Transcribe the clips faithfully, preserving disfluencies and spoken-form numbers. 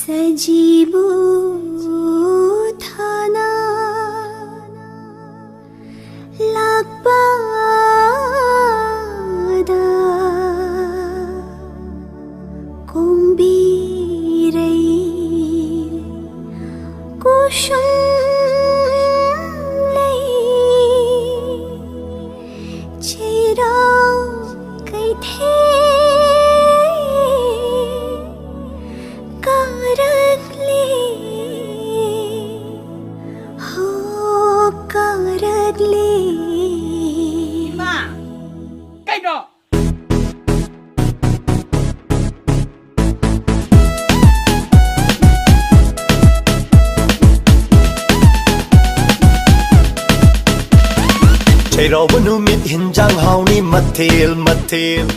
ꯁꯖꯤꯕꯨ ꯊꯥꯅ ꯂꯥꯛꯄꯗ ꯀꯣꯝꯕꯤꯔꯩ ꯀꯨꯁꯨꯝ ꯂꯩ ꯆꯩꯔꯥꯎ ꯀꯩꯊꯦꯜ ꯀꯥꯔꯛꯂꯦ ꯍꯣ ꯀꯥꯔꯛꯂꯦ꯫ ꯏꯃꯥ! ꯀꯩꯅꯣ? ꯆꯩꯔꯥꯎꯕ ꯅꯨꯃꯤꯠ ꯍꯤꯟꯖꯥꯡ ꯍꯥꯎꯅꯤ ꯃꯊꯦꯜ ꯃꯊꯦꯜ꯫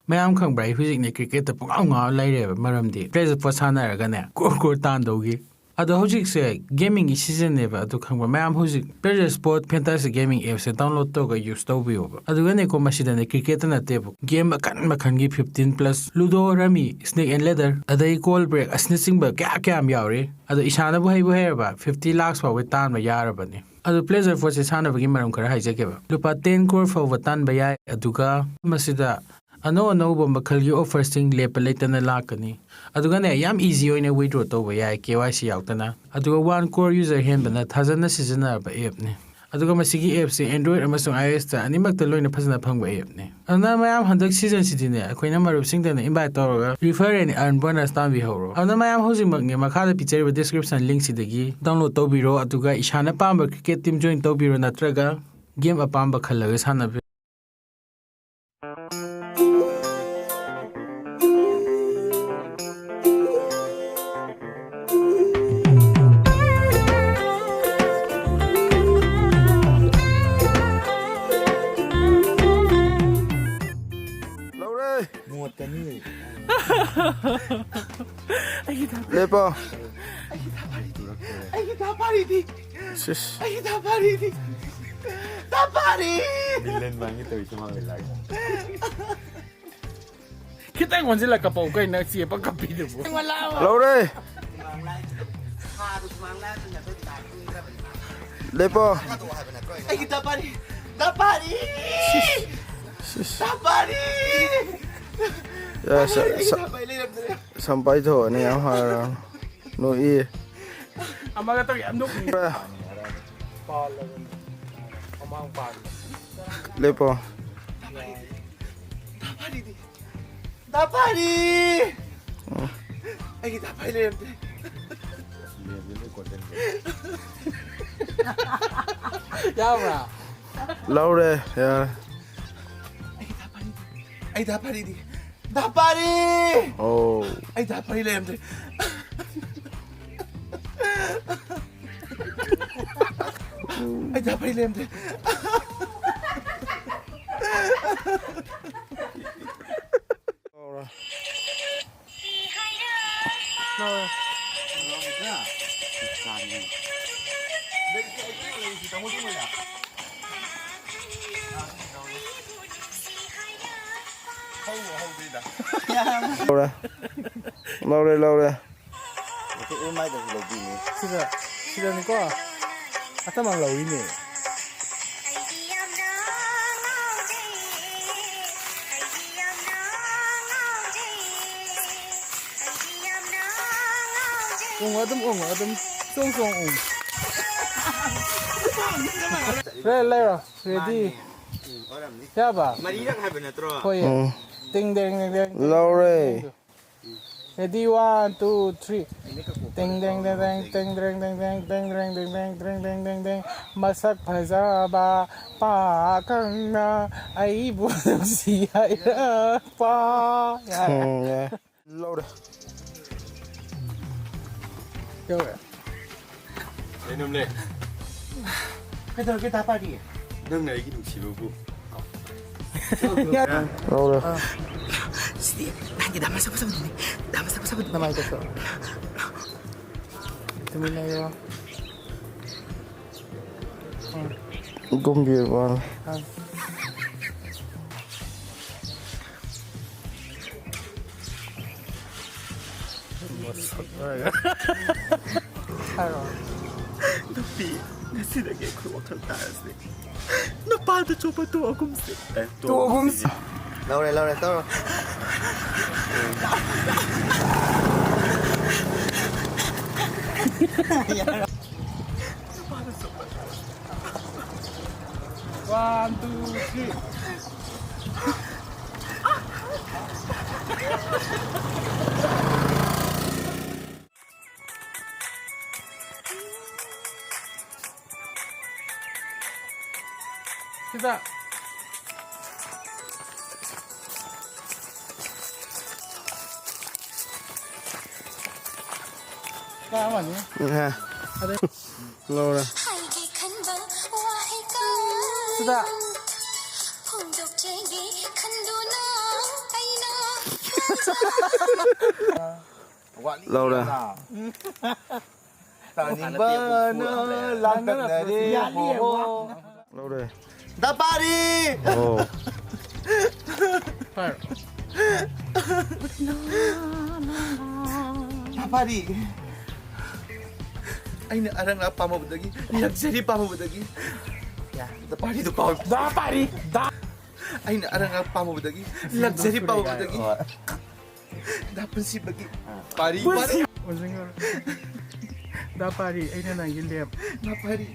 ꯃꯌꯥꯝ ꯈꯪꯕ꯭ꯔꯥ? ꯑꯩ ꯍꯧꯖꯤꯛꯅꯦ ꯀ꯭ꯔꯤꯀꯦꯠꯇ ꯄꯨꯡꯉꯥꯎ ꯉꯥꯎꯔ ꯂꯩꯔꯦꯕ꯫ ꯃꯔꯝꯗꯤ ꯄ꯭ꯂꯦꯖꯔ ꯄꯣꯠ ꯁꯥꯟꯅꯔꯒꯅꯦ ꯀꯣꯔ ꯀꯣꯔ ꯇꯥꯟꯗꯧꯒꯤ꯫ ꯑꯗꯣ ꯍꯧꯖꯤꯛꯁꯦ ꯒꯦꯃꯤꯡꯒꯤ ꯁꯤꯖꯟꯅꯦꯕ꯫ ꯑꯗꯨ ꯈꯪꯕ꯭ꯔꯥ? ꯃꯌꯥꯝ ꯍꯧꯖꯤꯛ ꯄ꯭ꯂꯦꯖꯔ ꯁ꯭ꯄꯣꯔꯠ ꯐꯦꯟꯇꯥꯁꯤ ꯒꯦꯃꯤꯡ ꯑꯦꯞꯁꯦ ꯗꯥꯎꯟꯂꯣꯗ ꯇꯧꯔꯒ ꯌꯨꯁ ꯇꯧꯕꯤꯌꯣꯕ꯫ ꯑꯗꯨꯒꯅꯦꯀꯣ, ꯃꯁꯤꯗꯅꯦ ꯀ꯭ꯔꯤꯀꯦꯠꯇ ꯅꯠꯇꯦꯕ, ꯒꯦꯝ ꯃꯈꯟ ꯃꯈꯟꯒꯤ fifteen plus, ludo, rummy, snake and ladder, ꯑꯗꯩ ꯀꯣꯜ ꯕ꯭ꯔꯦꯛ ꯑꯁꯤꯅꯆꯤꯡꯕ ꯀꯌꯥ ꯀꯌꯥꯝ ꯌꯥꯎꯔꯤ꯫ ꯑꯗꯣ ꯏꯁꯥꯅꯕꯨ ꯍꯩꯕꯨ ꯍꯩꯔꯕ ꯐꯤꯐꯇꯤ ꯂꯥꯛꯁ ꯐꯥꯎꯕ ꯇꯥꯟꯕ ꯌꯥꯔꯕꯅꯤ꯫ ꯑꯗꯣ ꯄ꯭ꯂꯦꯖꯔ ꯄꯣꯠꯁꯦ ꯁꯥꯟꯅꯕꯒꯤ ꯃꯔꯝ ꯈꯔ ꯍꯥꯏꯖꯒꯦꯕ꯫ ꯂꯨꯄꯥ ꯇꯦꯟ ꯀ꯭ꯔꯣꯔ ꯐꯥꯎꯕ ꯇꯥꯟꯕ ꯌꯥꯏ꯫ ꯑꯗꯨꯒ ꯃꯁꯤꯗ ꯑꯅꯧ ꯑꯅꯧꯕ ꯃꯈꯜꯒꯤ ꯑꯣꯐꯔꯁꯤꯡ ꯂꯦꯞꯄ ꯂꯩꯇꯅ ꯂꯥꯛꯀꯅꯤ꯫ ꯑꯗꯨꯒꯅꯦ, ꯌꯥꯝ ꯏꯖꯤ ꯑꯣꯏꯅ ꯋꯤꯗ꯭ꯔꯣ ꯇꯧꯕ ꯌꯥꯏ ꯀꯦ ꯋꯥꯏ ꯁꯤ ꯌꯥꯎꯗꯅ꯫ ꯑꯗꯨꯒ ꯋꯥꯟ ꯀ꯭ꯔꯣꯔ ꯌꯨꯖꯔ ꯍꯦꯟꯕꯅ ꯊꯥꯖꯅ ꯁꯤꯖꯤꯟꯅꯔꯕ ꯑꯦꯞꯅꯤ꯫ ꯑꯗꯨꯒ ꯃꯁꯤꯒꯤ ꯑꯦꯞꯁꯦ ꯑꯦꯟꯗ꯭ꯔꯣꯏꯗ ꯑꯃꯁꯨꯡ ꯑꯥꯏ ꯑꯣ ꯑꯦꯁꯇ ꯑꯅꯤꯃꯛꯇ ꯂꯣꯏꯅ ꯐꯖꯅ ꯐꯪꯕ ꯑꯦꯞꯅꯤ꯫ ꯑꯗꯨꯅ ꯃꯌꯥꯝ ꯍꯟꯗꯛ ꯁꯤꯖꯟꯁꯤꯗꯤꯅꯦ, ꯑꯩꯈꯣꯏꯅ ꯃꯔꯨꯞꯁꯤꯡꯗꯅ ꯏꯟꯚꯥꯏꯠ ꯇꯧꯔꯒ refer and earn bonus ꯇꯥꯟꯕꯤꯍꯧꯔꯣ꯫ ꯑꯗꯨꯅ ꯃꯌꯥꯝ ꯍꯧꯖꯤꯛꯃꯛꯅꯦ ꯃꯈꯥꯗ ꯄꯤꯖꯔꯤꯕ ꯗꯤꯁꯀ꯭ꯔꯤꯞꯁꯟ ꯂꯤꯡꯁꯤꯗꯒꯤ ꯗꯥꯎꯟꯂꯣꯗ ꯇꯧꯕꯤꯔꯣ, ꯑꯗꯨꯒ ꯏꯁꯥꯅ ꯄꯥꯝꯕ ꯀ꯭ꯔꯤꯀꯦꯠ ꯇꯤꯝ ꯖꯣꯏꯟ ꯇꯧꯕꯤꯔꯣ, ꯅꯠꯇ꯭ꯔꯒ ꯒꯦꯝ ꯑꯄꯥꯝꯕ ꯈꯜꯂꯒ ꯁꯥꯟꯅꯕꯤꯌꯨ꯫ ꯂꯧꯔꯦ꯫ ꯃꯣꯠꯀꯅꯤ꯫ ꯂꯦꯞꯄꯣ꯫ ꯑꯩꯒꯤ ꯊꯥ ꯐꯥꯔꯤꯗꯤ꯫ ꯁꯤꯁ꯫ ꯑꯩꯒꯤ ꯊꯥ ꯐꯥꯔꯤꯗꯤ꯫ ꯊꯥ ꯐꯥꯔꯤ꯫ ꯃꯤꯂꯦꯟ ꯃꯥꯡꯒꯦ ꯇꯧꯔꯤꯁꯦ ꯃꯥ ꯂꯥꯛꯑꯦ꯫ ꯈꯤꯇꯪ ꯑꯣꯟꯁꯤꯜꯂ ꯀꯞꯄꯧ ꯀꯩꯅꯣ ꯅꯪ ꯆꯦꯞꯄ ꯀꯞꯄꯤꯗꯨꯕꯨ? ꯂꯧꯔꯦ꯫ ꯂꯦꯞꯄꯣ꯫ ꯑꯩꯒꯤ ꯗꯄꯥꯔꯤ! ꯗꯄꯥꯔꯤ! ꯗꯄꯥꯔꯤ! ꯌꯥ, ꯁ-, ꯑꯩꯒꯤ ꯁ-, ꯗꯄꯥꯔꯤ ꯂꯩꯔꯝꯗ꯭ꯔꯦ꯫ ꯁꯝꯄꯥꯏ ꯊꯣꯛꯑꯅꯤ ꯌꯥꯝ ꯍꯥꯏꯔ ꯅꯣꯛꯏ꯫ ꯑꯃꯒ ꯇꯧ ꯌꯥꯝ ꯅꯣꯛꯅꯤꯡꯉꯦ꯫ ꯄꯥꯜꯂꯕꯅꯤ꯫ ꯃꯃꯥꯡ ꯄꯥꯟꯕ꯫ ꯂꯦꯞꯄꯣ꯫ ꯗꯄꯥꯔꯤꯗꯤ꯫ ꯗꯥ ꯄꯥꯔꯤ! ꯑꯩꯒꯤ ꯗꯥ ꯄꯥꯔꯤ ꯂꯩꯔꯝꯗꯦ꯫ ꯌꯥꯕ꯭ꯔꯥ? ꯂꯧꯔꯦ, ꯌꯥꯔꯦ꯫ ꯑꯩꯒꯤ ꯗꯥ ꯄꯥꯔꯤꯗꯤ? ꯑꯩ ꯗꯥ ꯄꯥꯔꯤꯗꯤ? ꯗꯥ ꯄꯥꯔꯤ! ꯑꯣ꯫ ꯑꯩ ꯗꯥ ꯄꯥꯔꯤ ꯂꯩꯔꯝꯗ꯭ꯔꯦ꯫ ꯑꯩ ꯗꯥ ꯄꯥꯔꯤ ꯂꯩꯔꯝꯗ꯭ꯔꯦ꯫ ꯂꯧꯔꯦ꯫ ꯂꯧꯔꯦ, ꯂꯧꯔꯦ꯫ ꯃꯥꯏꯗꯁꯨ ꯂꯧꯕꯤꯅꯤ꯫ ꯁꯤꯗ, ꯁꯤꯗꯅꯤꯀꯣ꯫ ꯑꯇꯃꯛ ꯂꯧꯔꯤꯅꯦ꯫ ꯎꯪꯉꯣ, ꯑꯗꯨꯝ ꯎꯪꯉꯣ, ꯑꯗꯨꯝ ꯆꯣꯡ ꯆꯣꯡ ꯎꯪꯉꯣ꯫ ꯂꯩ-, ꯂꯩꯔꯣ, ready꯫ ꯃꯥꯅꯤ꯫ ꯎꯝ, ꯑꯣꯏꯔꯝꯅꯤ꯫ ꯌꯥꯕ? ꯃꯔꯤꯔꯛ ꯍꯥꯏꯕ ꯅꯠꯇ꯭ꯔꯣ? ꯍꯣꯏ꯫ ꯎꯝ꯫ ꯇꯤꯡ ꯗꯦꯡ ꯗꯦꯡ ꯗꯦꯡ꯫ ꯂꯧꯔꯦ꯫ Ready, one, two, three. ꯇꯦꯡ ꯗꯦꯡ ꯗꯦꯡ ꯗꯦꯡ, ꯇꯦꯡ ꯗꯦꯡ ꯗꯦꯡ ꯗꯦꯡ, ꯇꯦꯡ ꯗꯦꯡ ꯗꯦꯡ ꯗꯦꯡ, ꯇꯦꯡ ꯗꯦꯡ ꯗꯦꯡ ꯗꯦꯡ꯫ ꯃꯁꯛ ꯐꯖꯕ ꯄꯥꯈꯪꯅ ꯑꯩꯕꯨ ꯅꯨꯡꯁꯤ ꯍꯥꯏꯔꯛꯄ꯫ ꯌꯥꯔꯦ꯫ ꯎꯝ, ꯌꯥꯔꯦ꯫ ꯂꯧꯔꯦ꯫ ꯌꯧꯔꯦ꯫ ꯀꯩꯅꯣꯝꯂꯦ꯫ ꯀꯩꯗꯧꯔꯒꯦ, ꯗꯥ ꯄꯥꯔꯤ? ꯅꯪꯅ ꯑꯩꯒꯤ ꯅꯨꯡꯁꯤꯕꯕꯨ꯫ ꯂꯧꯔꯦ꯫ ꯁꯤꯗꯤ ꯅꯪꯒꯤ ꯗꯥ ꯃꯁꯛ ꯐꯖꯕꯗꯨꯅꯤ꯫ ꯗꯥ ꯃꯁꯛ ꯐꯖꯕꯗꯨꯅꯤ꯫ ꯅꯃꯥꯏ ꯇꯠꯇꯣ꯫ ꯇꯨꯃꯤꯟ ꯂꯩꯌꯣ꯫ ꯎꯝ꯫ ꯒꯝꯚꯤꯔ ꯃꯥꯜꯂꯦ꯫ ꯑꯥ꯫ ꯍꯥꯏꯔꯣ꯫ ꯅꯨꯄꯤ, ꯉꯁꯤꯗꯒꯤ ꯑꯩꯈꯣꯏ ꯋꯥꯈꯜ ꯇꯥꯔꯁꯤ꯫ ꯅꯨꯄꯥꯗ ꯆꯣꯞꯄ ꯇꯣꯛꯑꯒꯨꯝꯁꯤ꯫ ꯑꯦ, ꯇꯣꯛꯑꯒꯨꯝꯁꯤ꯫ ꯂꯧꯔꯦ, ꯂꯧꯔꯦ, ꯇꯧꯔꯣ꯫ One, two, three. ꯁꯤꯗ꯫ ꯀꯥ ꯑꯃꯅꯤ꯫ ꯑꯦ꯫ ꯑꯗꯩ ꯂꯧꯔꯦ꯫ ꯁꯤꯗ꯫ ꯂꯧꯔꯦ꯫ ꯇꯥꯅꯤꯡꯕꯅ ꯂꯥꯡꯇꯛꯅꯔꯦ꯫ ꯂꯧꯔꯦ꯫ ꯗꯥ ꯄꯥꯔꯤ! ꯑꯣ꯫ ꯗꯥ ꯄꯥꯔꯤ! ꯑꯩꯅ ꯑꯔꯪ ꯂꯥꯛ ꯄꯥꯝꯃꯨꯕꯗꯒꯤ luxury ꯄꯥꯝꯃꯨꯕꯗꯒꯤ ꯗꯥ ꯄꯥꯔꯤꯗꯣ ꯄꯥꯝꯃꯨ-, ꯗꯥ ꯄꯥꯔꯤ! ꯗꯥ ꯑꯩꯅ ꯑꯔꯪ ꯂꯥꯛ ꯄꯥꯝꯃꯨꯕꯗꯒꯤ luxury ꯄꯥꯝꯃꯨꯕꯗꯒꯤ ꯗꯥ ꯄꯨꯟꯁꯤꯕꯒꯤ ꯄꯥꯔꯤ, ꯄꯥꯔꯤ꯫ ꯗꯥ ꯄꯥꯔꯤ, ꯑꯩꯅ ꯅꯪꯒꯤ ꯂꯦꯞ꯫ ꯗꯥ ꯄꯥꯔꯤ,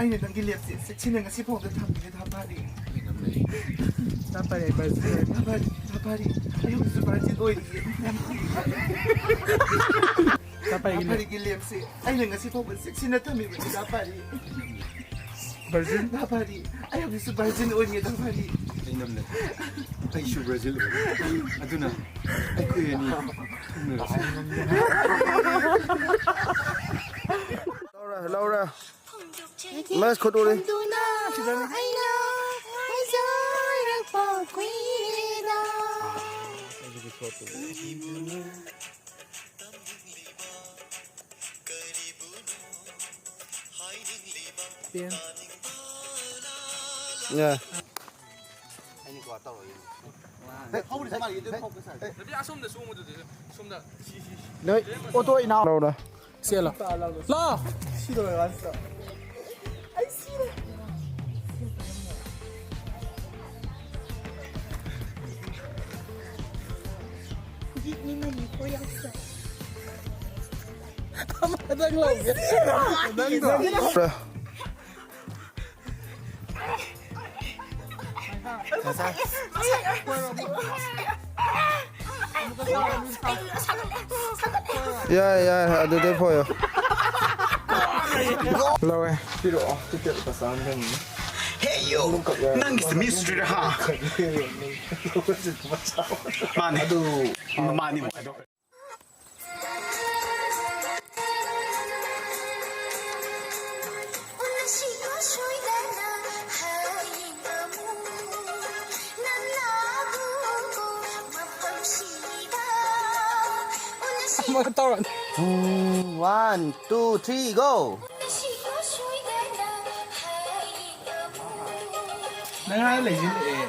ꯑꯩꯅ ꯅꯪꯒꯤ ꯂꯦꯞꯁꯦ ꯆꯦꯛꯁꯤꯟꯅ ꯉꯁꯤ ꯐꯥꯎꯗ ꯊꯝꯕꯤꯔꯦ, ꯗꯥ ꯄꯥꯔꯤ꯫ ꯗꯥ ꯄꯥꯔꯤ, ꯑꯩ ꯚꯔꯖꯤꯟ ꯑꯣꯏꯔꯦ꯫ ꯗꯥ ꯄꯥꯔꯤ, ꯗꯥ ꯄꯥꯔꯤ, ꯑꯩ ꯍꯧꯖꯤꯛꯁꯨ ꯚꯔꯖꯤꯟ ꯑꯣꯏꯔꯤꯌꯦ꯫ ꯗꯥ ꯄꯥꯔꯤꯒꯤ ꯗꯥ ꯂꯦꯞ꯫ ꯄꯥꯔꯤꯒꯤ ꯂꯦꯞꯁꯦ ꯑꯩꯅ ꯉꯁꯤ ꯐꯥꯎꯕ ꯆꯦꯛꯁꯤꯟꯅ ꯊꯝꯃꯤꯕꯅꯤ, ꯗꯥ ꯄꯥꯔꯤ꯫ ꯚꯔꯖꯤꯟ? ꯗꯥ ꯄꯥꯔꯤ, ꯑꯩ ꯍꯧꯖꯤꯛꯁꯨ ꯚꯔꯖꯤꯟ ꯑꯣꯏꯔꯤꯌꯦ, ꯗꯥ ꯄꯥꯔꯤ꯫ ꯑꯩ ꯅꯝꯂꯦ꯫ ꯑꯩꯁꯨ ꯚꯔꯖꯤꯟ ꯑꯣꯏꯔꯤ꯫ ꯑꯗꯨꯅ ꯑꯩꯈꯣꯏ ꯑꯅꯤ ꯊꯨꯡꯅꯔꯁꯤ꯫ ꯂꯧꯔꯦ, ꯂꯧꯔꯦ꯫ ꯃꯁ ꯈꯨꯠ ꯎꯔꯤ꯫ ꯄꯦꯟ꯫ ꯌꯥ꯫ ꯍꯧꯔꯤꯁꯦ ꯃꯥꯒꯤ ꯑꯗꯨꯝ ꯐꯣꯀꯁ ꯍꯥꯏꯁꯦ꯫ ꯅꯠꯇꯦ, ꯑꯁꯣꯝꯗ ꯆꯣꯡꯕꯗꯨꯗꯤ, ꯁꯣꯝꯗ, ꯁꯤ, ꯁꯤ, ꯁꯤ꯫ ꯅꯣꯏ ꯑꯣꯇꯣ ꯏꯅꯥꯎ ꯂꯧꯔ ꯆꯦꯜꯂꯣ꯫ ꯂꯥꯛꯑꯣ꯫ ꯁꯤ ꯂꯣꯏꯔꯀꯥꯟꯁꯤꯗ꯫ ꯑꯩ ꯁꯤꯔꯦ꯫ Give me money for your friend. ꯑꯃꯗꯪ ꯂꯧꯒꯦ꯫ ꯅꯪꯗꯣ꯫ ꯌꯥꯏ, ꯌꯥꯏ, ꯑꯗꯨꯗꯩ ꯐꯣꯏꯌꯣ꯫ ꯂꯧꯋꯦ꯫ ꯄꯤꯔꯛꯑꯣ, ꯇꯤꯀꯦꯠ ꯂꯨꯄꯥ ꯆꯥꯝꯃ ꯐꯪꯉꯤ꯫ Hey, yo! ꯅꯪꯒꯤꯁꯦ ꯃꯤ ꯎꯁꯤꯠꯇ꯭ꯔꯤꯔꯥ, ꯍꯥ? ꯃꯥꯅꯦ꯫ ꯑꯗꯨ ꯃꯥꯅꯤ꯫ ꯑꯃꯒ ꯇꯧꯔꯣ꯫ Two, one, two, three, go! ꯅꯪ ꯍꯥꯟꯅ ꯂꯩꯁꯤꯜꯂꯛꯑꯦ꯫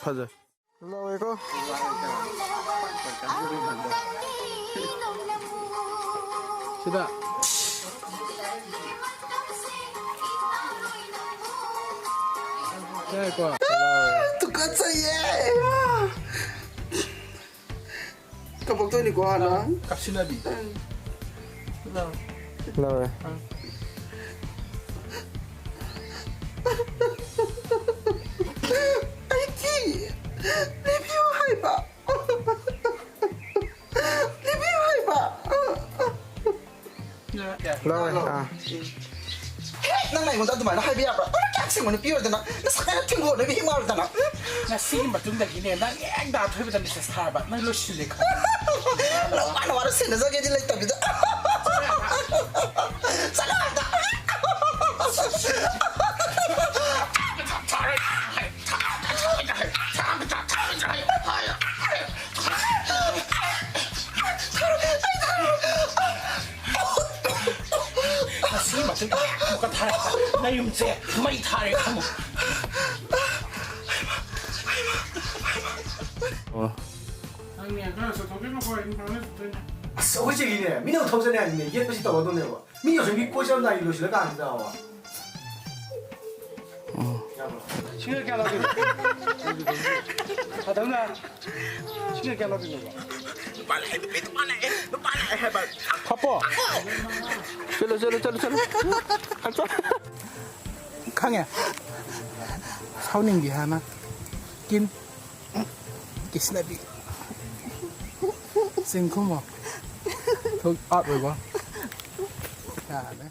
ꯐꯖꯩ꯫ ꯂꯧꯋꯦꯀꯣ꯫ ꯁꯤꯗ꯫ ꯌꯥꯏꯀꯣ꯫ ꯇꯨꯀꯠꯆꯩꯌꯦ꯫ ꯀꯞꯄꯛꯇꯣꯏꯅꯤꯀꯣ ꯍꯥꯟꯅ꯫ ꯀꯥꯞꯁꯤꯟꯅꯕꯤ꯫ ꯂꯧꯔꯦ꯫ ꯑꯩꯗꯤ ꯂꯦꯞꯄꯤꯌꯨ ꯍꯥꯏꯕ꯫ ꯂꯦꯞꯄꯤꯌꯨ ꯍꯥꯏꯕ꯫ ꯂꯧꯔꯦ꯫ ꯑꯥ꯫ ꯍꯦ, ꯅꯪꯅ ꯑꯩꯉꯣꯟꯗ ꯑꯗꯨꯃꯥꯏꯅ ꯍꯥꯏꯕ ꯌꯥꯕ꯭ꯔꯥ? ꯅꯪꯅ ꯀꯌꯥꯝ ꯁꯤꯡꯕ ꯅꯨꯄꯤ ꯑꯣꯏꯗꯅ ꯅꯁꯛ ꯍꯥꯏꯅ ꯊꯤꯡꯒꯣꯠꯅꯕꯤ ꯏꯃꯥ ꯑꯣꯏꯗꯅ꯫ ꯉꯁꯤꯒꯤ ꯃꯇꯨꯡꯗꯒꯤꯅꯦ, ꯅꯪ ꯍꯦꯛ ꯗꯥ ꯊꯣꯏꯕꯗ ꯃꯦꯁꯦꯖ ꯊꯥꯔꯕ, ꯅꯪ ꯂꯣꯏꯁꯤꯜꯂꯦ ꯈꯪꯉꯦ꯫ ꯅꯪ ꯋꯥꯅ ꯋꯥꯅ ꯁꯦꯟꯅꯖꯒꯦꯗꯤ ꯂꯩꯇꯕꯤꯗ꯫ ꯆꯠꯂꯣ ꯑꯥꯗ꯫ ꯅꯌꯨꯝꯁꯦ ꯃꯩ ꯊꯥꯔꯦ ꯈꯪꯉꯨ꯫ ꯑꯣ꯫ ꯅꯪꯅꯦ ꯈꯔ ꯆꯠꯊꯣꯛꯀꯦꯅꯀꯣ ꯑꯩ ꯐꯥꯎꯅ ꯆꯠꯇꯣꯏꯅꯦ꯫ ꯑꯁ ꯑꯩꯈꯣꯏ ꯆꯦꯒꯤꯅꯦ ꯃꯤꯅ ꯊꯧꯖꯅꯤ ꯍꯥꯏꯕꯅꯦ ꯌꯦꯠꯄꯁꯤ ꯇꯧꯔꯗꯧꯅꯦꯕ꯫ ꯃꯤ ꯌꯧꯁꯪꯒꯤ ꯀꯣꯏ ꯆꯠꯂꯝꯗꯥꯏꯒꯤ ꯂꯣꯏꯁꯤꯜꯂꯀꯥꯟꯁꯤꯗ꯫ ꯁꯤꯡꯒ ꯀꯌꯥ ꯂꯧꯗꯣꯏꯅꯣ? ꯑꯗꯨꯝꯅ ꯁꯤꯡꯒ ꯀꯌꯥ ꯂꯧꯗꯣꯏꯅꯣꯕ? ꯅꯨꯄꯥ ꯂꯥꯛꯑꯦ ꯅꯨꯄꯤ ꯅꯨꯄꯥ ꯂꯥꯛꯑꯦ ꯅꯨꯄꯥ ꯂꯥꯛꯑꯦ ꯍꯥꯏꯕ꯫ ꯈꯞꯄꯣ꯫ ꯆꯠꯂꯣ ꯆꯠꯂꯣ ꯆꯠꯂꯣ ꯆꯠꯂꯣ꯫ ꯈꯪꯉꯦ꯫ ꯁꯥꯎꯅꯤꯡꯗꯦ ꯍꯥꯟꯅ꯫ ꯀꯤꯟ꯫ ꯀꯤꯁꯅꯕꯤ꯫ ꯆꯤꯟ ꯈꯨꯝꯃꯣ꯫ ꯊꯣꯛ ꯑꯥꯠ ꯑꯣꯏꯕ꯫ ꯌꯥꯔꯦ꯫